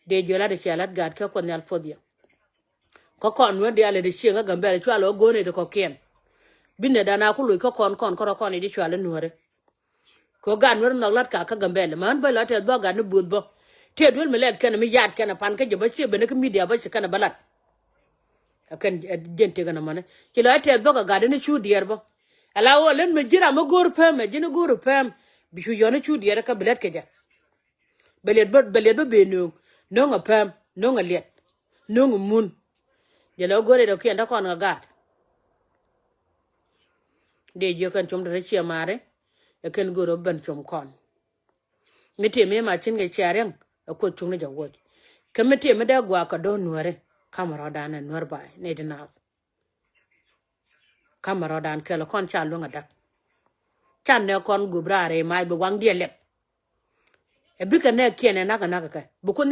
Dee jiöl lat i̱ cia lat gaat kä kuɔth nhial puɔth yɛ. Kä kɔn nuäär diaal ɛ ti cieŋ kä Gambɛl cua lɔ go̱o̱n ɛ ti kɔ̱kiɛn. Bi nɛ dan a ku loc kä kɔn kɔn kärɔ kɔn i̱ di cua lä nuääri. Kɛ ɣöö gat nuäär nhɔk lat ka kä Gambɛl män bä la tɛth bä gat ni buth bä. Tiɛ duel mi lɛt kɛn mi yaat kɛn pan kä jɛ bä ciɛ ben kä midia bä ci kɛn bä lat. Ɛ kɛn jɛn tëkɛ nɔmɔni ci la tɛth bä kɛ gat ni cu diɛɛr bä. Ala ɣöö lät mi ji̱n ram mi go̱o̱r pɛm ɛ ji̱n go̱o̱r pɛm. Bi cu yɔn cu diɛɛr kä bi lät kɛ jɛ. Bɛ liɛt bä bɛ liɛt bä ben nööŋ. Nööŋ ɛ pɛm nööŋ ɛ liɛt. Nööŋ ɛ mun. Jɛ la go̱o̱r ɛ dɔ̱kiɛn dä kɔn ɛ gaat. Dee jiök kɛn com te te ciɛ maari. Ɛ kɛn go̱o̱r ɛ ben com kɔn. Mi tëë mi ma cin kɛ cia riɛŋ ɛ kuoth cuŋni jɛ wuɔc. Kɛ mi tëë mi dee guaak kɛ do̱r nuääri. Kamɛ rɔɔdan ɛ nuäär ba̱a̱y ni ti naath. Kamɛ rɔɔdan kɛl kɔn ca luäŋ ɛ da̱k. Can nɛ kɔn gup raar ɛ mac bi waŋ diɛ lɛp. Ɛ bikɛ nɛ kiɛn ɛ nak ɛ nak ɛ kɛ bi kuoth